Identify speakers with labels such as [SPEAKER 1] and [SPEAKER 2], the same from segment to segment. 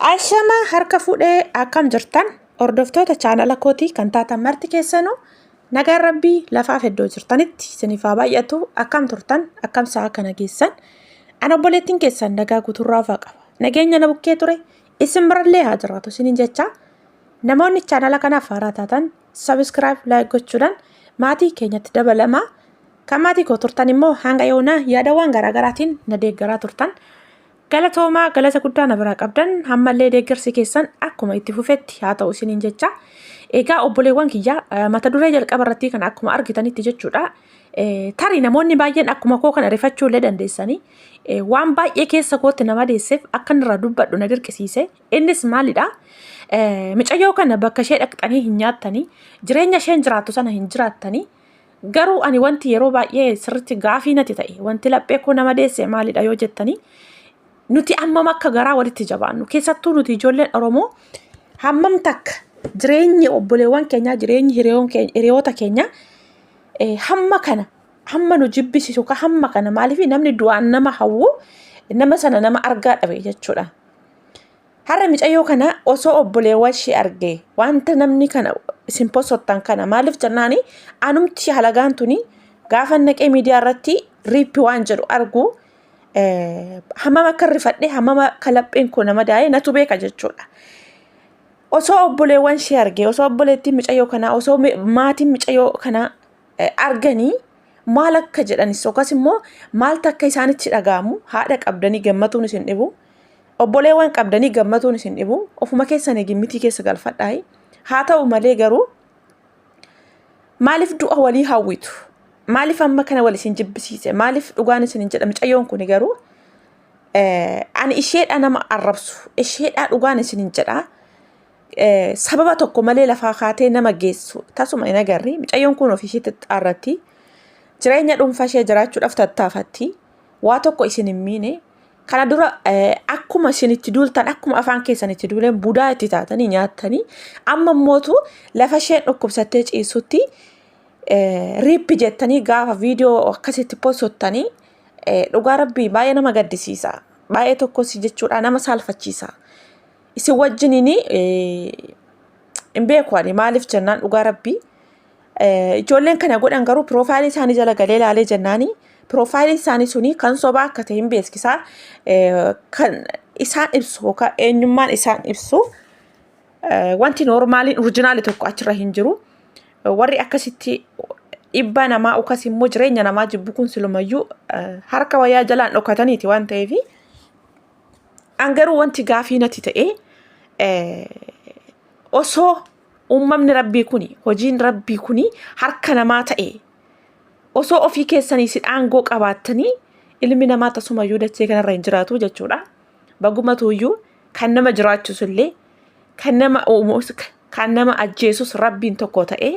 [SPEAKER 1] Ashama harka fuudhee, akkam jirtan hordoftoota chaanala kootii kan taatan marti keessanuu? Nagaan rabbii lafaaf iddoo jirtanitti isiniif haa baay'atu. Akkam turtan? Akkam sa'a kana geessan? Ana obboleettiin keessan nagaa guuturraa ofaa qaba. Nageenya na bukkee ture isin birallee haa jiraatu isiniin jecha, namoonni chaanala kanaaf haaraa taatan subscribe, like gochuudhaan maatii keenyatti dabalamaa. Kan maatii koo turtan immoo hanga yoonaa yaadawwan garaagaraatiin na deeggaraa turtan. Galatoomaa, galata guddaa na biraa qabdan. Ammallee deeggarsi keessan akkuma itti fufetti haa ta'u isiniin jecha. Egaa obboleewwan kiyya, mata duree jalqaba irratti kan akkuma argitanitti jechuudha. Tarii namoonni baay'een akkuma koo kana rifachuu illee dandeessanii, waan baay'ee keessa kootti nama deesseef akka irraa dubbadhu na dirqisiise. Innis maalidha? Micayyoo kana bakka ishee dhaqxanii hin nyaattanii, jireenya isheen jiraattu sana hin jiraattanii. Garuu ani wanti yeroo baay'ee sirriitti gaafii natti ta'e, wanti laphee koo nama deesse maalidha yoo jettanii, nuti hammam akka garaa walitti jabaannu, keessattuu nuti ijoolleen Oromoo hammam takka jireenyi obboleewwan keenyaa, jireenyi hiriyoota keenyaa hamma kana hamma nu jibbisiisu ka hamma kana maaliif namni du'aan nama hawwu nama sana nama argaa dhabe jechuudha. Har'a micayyoo kana osoo obboleewwan ishee argee wanta namni kana isin posottan kana maaliif jennaani, anumti halagaan tuni gaafa naqee miidiyaa irratti RIP waan jedhu argu hammam akka rifadhe, hammam akka lapheen koo nama daa'e natu beeka jechuudha. Osoo obboleewwan ishee argee, osoo obboleettiin micayyoo kanaa, osoo maatiin micayyoo kanaa arganii maal akka jedhanis yookaas immoo maaltu akka isaanitti dhaga'amu, haadha qabdanii gammatuun isin dhibu. Obboleewwan qabdanii gammatuun isin dhibu. Ofuma keessan gimmitii keessa galfadhaayi. Haa ta'u malee garuu maaliif du'a walii hawwitu? Maaliif amma kana wal isin jibbisiise? Maaliif dhugaan isin hin jedha? Mucayyoon kuni garuu ani isheedha nama arrabsu. Isheedha dhugaan isin hin jedha. Sababa tokko malee lafaa kaatee nama geessu tasuma hin agarre. Mucayyoon kun ofii isheetti xaarratti. Jireenya dhuunfaa ishee jiraachuudhaaf tattaafatti. Waa tokko isin hin miine. Kana dura akkuma isin itti duultan, akkuma afaan keessan itti duuleen budaa itti taatanii nyaattanii, amma immootu lafa isheen dhukkubsattee ciisutti RIP jettanii gaafa viidiyoo akkasitti postottanii, dhugaa rabbii baay'ee nama gaddisiisa. Baay'ee tokkos jechuudha nama saalfachiisa. Isin wajjiniin hin beeku ani, maaliif jennaan dhugaa rabbii ijoolleen kana godhan garuu piroofaayilii isaanii jala galee ilaalee jennaani piroofaayiliin isaanii suni kan sobaa akka ta'e hin beeksisaa. Kan isaan ibsu yookaan eenyummaan isaan ibsu wanti noormaaliin orijinaali tokko achirra hin jiru. Warri akkasitti dhiibbaa namaa yookaas immoo jireenya namaa jibbu kun silumayyuu harka wayyaa jalaan dhokataniiti waan ta'eef, an garuu wanti gaafii natti ta'e, osoo uumamni rabbii kuni, hojiin rabbii kuni harka namaa ta'e, osoo ofii keessanii si aangoo qabaattanii, ilmi namaa tasumayyuu dachee kanarra hin jiraatu jechuudha. Bagumatuuyyuu kan nama jiraachisu illee, kan nama uumus, kan nama ajjeesus rabbiin tokko ta'e,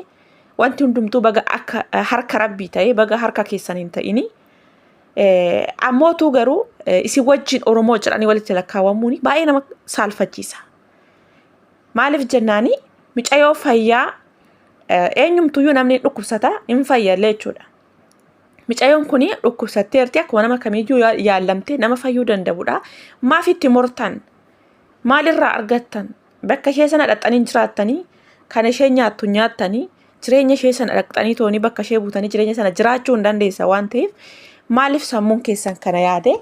[SPEAKER 1] wanti hundumtuu baga akka harka rabbii ta'e, baga harka keessan hin ta'ini. Ammootuu garuu isin wajjin Oromoo jedhanii walitti lakkaawwamuun baay'ee nama saalfachiisa. Maaliif jennaani, micayoo fayyaa, eenyumtuyyuu namni dhukkubsata hin fayyallee jechuudha. Micayoon kun dhukkubsatteerti, akkuma nama kamiyyuu yaallamtee nama fayyuu danda'udha. Maaf itti mortan? Maalirraa argattan? Bakka ishee sana dhaqxanii jiraattanii, kan isheen nyaattu nyaattanii, jireenya ishee sana dhaqxanii toonii bakka ishee buutanii jireenya sana jiraachuu hin dandeessa waan ta'eef, maaliif sammuun keessan kana yaade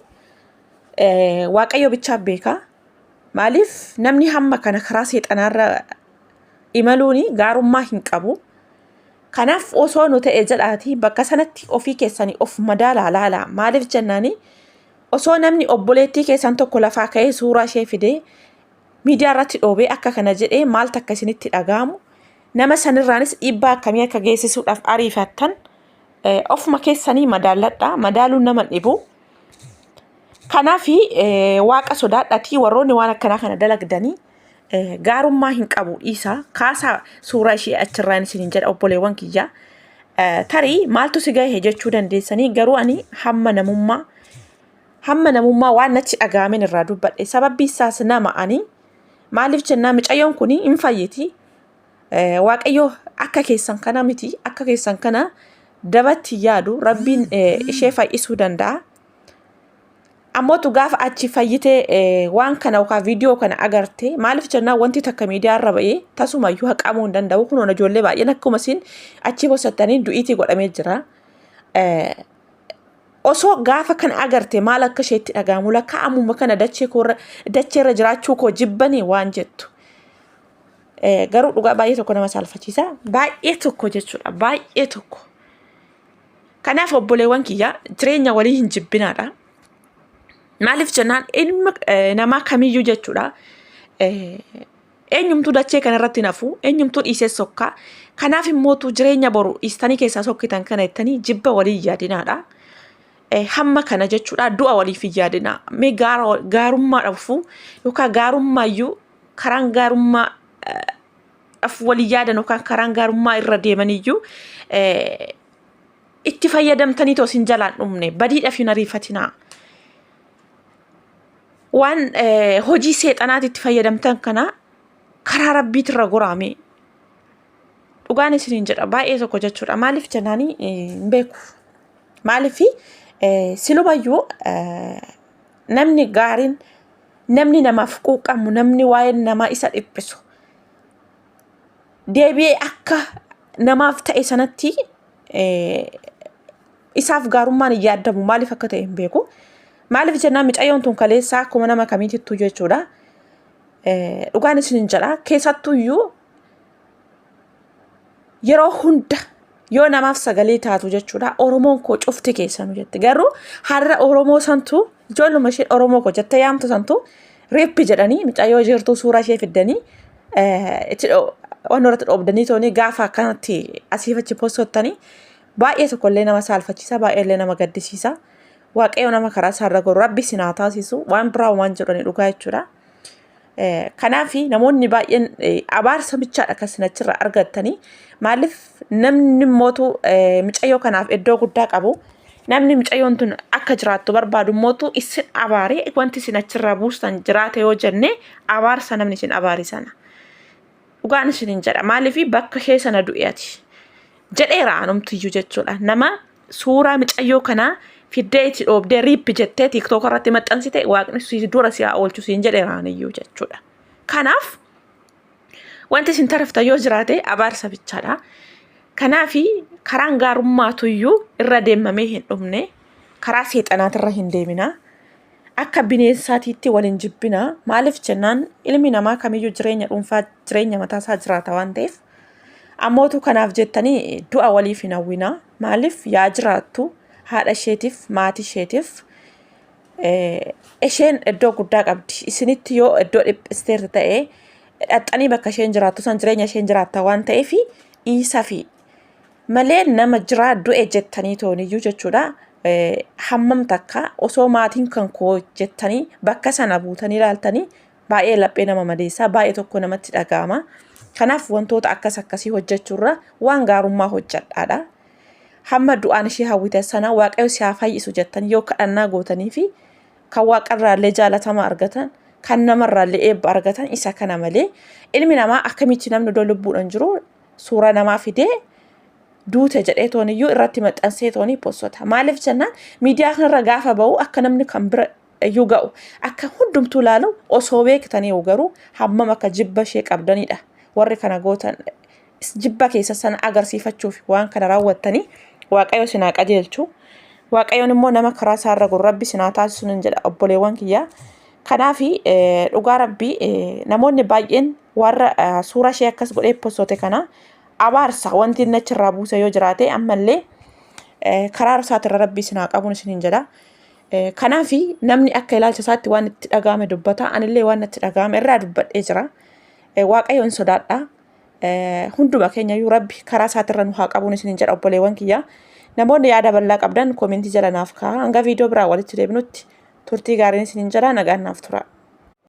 [SPEAKER 1] Waaqayyo bichaa beeka. Maaliif namni hamma kana karaa seexanaarra imaluun gaarummaa hin qabu. Kanaaf osoo nu ta'e jedhaati bakka sanatti ofii keessanii of madaalaa laalaa. Maaliif jennaani, osoo namni obboleettii keessan tokko lafaa ka'ee suuraa ishee fidee miidiyaa irratti dhoobee akka kana jedhee, maal takka isinitti dhaga'amu? Nama sanirraanis dhiibbaa akkamii akka geessisuudhaaf ariifattan ofuma keessanii madaalladha. Madaaluun nama hin dhibu. Kanaaf waaqa sodaadhatii warroonni waan akkanaa kana dalagdanii gaarummaa hin qabu, dhiisaa, kaasaa suuraa ishee achirraan isiniin jedha obboleewwan kiyyaa. Tarii maaltu si gahe jechuu dandeessanii, garuu ani hamma namummaa waan natti dhaga'amen irraa dubbadhe. Sababbi isaas nama ani, maaliif jennaan, micayyoon kun hin fayyiti. Waaqayyo akka keessan kana miti, akka keessan kana dabatti yaadu. Rabbiin ishee fayyisuu danda'a. Ammootu gaafa achi fayyitee waan kana yookaan viidiyoo kana agarte, maaliif jennaan wanti takka miidiyaa irra ba'ee tasumayyuu haqamuu hin danda'u. Kunoon ijoollee baay'een akkuma isin achi bosattanii du'iitii godhamee jira. Osoo gaafa kana agarte maal akka isheetti dhaga'amu, lakkaa ammuma kana dachee koorra dacheerra jiraachuu koo jibbanii waan jettu. Garuu dhugaa baay'ee tokko nama saalfachiisa. Baay'ee tokko jechuudha. Baay'ee tokko. Kanaaf obboleewwan kiyya, jireenya walii hin jibbinaadha. Maaliif jennaan ilma namaa kamiyyuu jechuudha. Eenyumtuu dachee kanarratti hin hafu, eenyumtuu dhiisee sokka. Kanaaf immootu jireenya boru dhiistanii keessaa sokkitan kana jettanii jibba walii hin yaadinaadha. Hamma kana jechuudha du'a waliif hin yaadinaa. Mee gaarummaa dhafu yookaan gaarummaayyuu karaan gaarummaa dhafu walii yaadan yookaan karaan gaarummaa irra deemaniyyuu itti fayyadamtanii too isin jalaan dhumne badiidhaaf hin ariifatinaa. Waan hojii seexanaati itti fayyadamtan kana karaa rabbiitirra goraame. Dhugaan isiniin jedha, baay'ee tokko jechuudha. Maaliif jennaanii hin beeku. Maaliif silumayyuu namni gaariin, namni namaaf quuqamu, namni waa'een namaa isa dhiphisu deebi'ee akka namaaf ta'e sanatti isaaf gaarummaan hin yaadamu, maaliif akka ta'e hin beeku. Maaliif jennaan micayyoon tun kaleessaa akkuma nama kamiitittuu jechuudha. Dhugaan isinin jedha, keessattuyyuu yeroo hunda yoo namaaf sagalee taatu jechuudha, Oromoon koo cufti keessanu jette. Garuu har'a Oromoo santu, ijoolluma isheen Oromoo koo jettee yaamtu santu reeppi jedhanii mucayyoo jirtuu suuraa ishee fiddanii itti waan irratti dhoobdanii toonii gaafa akkanatti asiif achi postottanii baay'ee tokkollee nama saalfachiisa, baay'eellee nama gaddisiisa. Waaqayyo nama karaa isaarra goru rabbi isin haa taasisu, waan biraa waan jedhani dhugaa jechuudha. Kanaaf namoonni baay'een abaarsa bichaadha kan isin achirraa argattanii. Maaliif namni mootu mucayyoo kanaaf iddoo guddaa qabu. Namni mucayyoon tun akka jiraattu barbaadu mootu isin abaaree wanti isin achirraa buustan jiraate yoo jenne abaarsa namni isin abaare sana. Dhugaan isiniin jedha. Maaliif bakka ishee sana du'e ati. Jedheera anumtiyyuu jechuudha. Nama suuraa micayyoo kanaa fiddee itti dhoobdee riippi jettee tiiktook irratti maxxansite, waaqni si dura si haa oolchu siin jedheera aniyyuu jechuudha. Kanaaf wanti isin taraftan yoo jiraate abaarsa bichaadha. Kanaaf karaan gaarummaatuyyuu irra deemamee hin dhumne, karaa seexanaatirra hin deemina. Akka bineensaatiitti wal hin jibbina. Maaliif jennaan ilmi namaa kamiyyuu jireenya dhuunfaa, jireenya mataasaa jiraata waan ta'eef. Ammootu kanaaf jettanii du'a waliif hin hawwina. Maaliif yaa jiraattu, haadha isheetiif, maatii isheetiif isheen iddoo guddaa qabdi. Isinitti yoo iddoo dhiphisteerti ta'e, dhaxxanii bakka isheen jiraattu san jireenya isheen jiraatta waan ta'eef dhiisa fi malee nama jiraa du'e jettanii tooniyyuu jechuudha. Hammam takka osoo maatiin kan koo jettanii bakka sana buutanii ilaaltanii baay'ee laphee nama madeessaa, baay'ee tokko namatti dhaga'ama. Kanaaf wantoota akkas akkasii hojjechuurra waan gaarummaa hojjedhaadha. Hamma du'aan ishee hawwitan sana Waaqayyo si haa fayyisu jettanii yoo kadhannaa gootanii fi kan waaqarraallee jaalatama argatan, kan namarraallee eebba argatan isa kana malee, ilmi namaa akkamitti namni iddoo lubbuudhaan jiru suuraa namaa fidee duute jedhee tooniyyuu irratti maxxansee toonii postota? Maaliif jennaan miidiyaa kanarra gaafa ba'u akka namni kan bira iyyuu ga'u, akka hundumtuu ilaalu osoo beektanii, garuu hammam akka jibba ishee qabdanidha. Warri kana gootan jibba keessa sana agarsiifachuuf waan kana raawwattanii, Waaqayyo isin haa qajeelchu. Waaqayyoon immoo nama karaa isaarra goru rabbi isin haa taasisu nan jedha, obboleewwan kiyyaa. Kanaaf dhugaa rabbii namoonni baay'een warra suuraa ishee akkas godhee postote kana abaarsa wanti inni achirraa buuse yoo jiraate ammallee karaa isaatirra rabbi isin haa qabuun isiniin jedha. Kanaaf namni akka ilaalcha isaatti waan itti dhaga'ame dubbata. Anillee waan natti dhaga'ame irraa dubbadhee jira. Waaqayyoon sodaadha. Hunduma keenya iyyuu rabbi karaa isaatirra nu haa qabuun isiniin jedha, obboleewwan kiyya. Namoonni yaada bal'aa qabdan koomentii jala naaf kaa'a. Hanga viidiyoo biraa walitti deebinutti turtii gaariin isiniin jedha, nagaan naaf tura.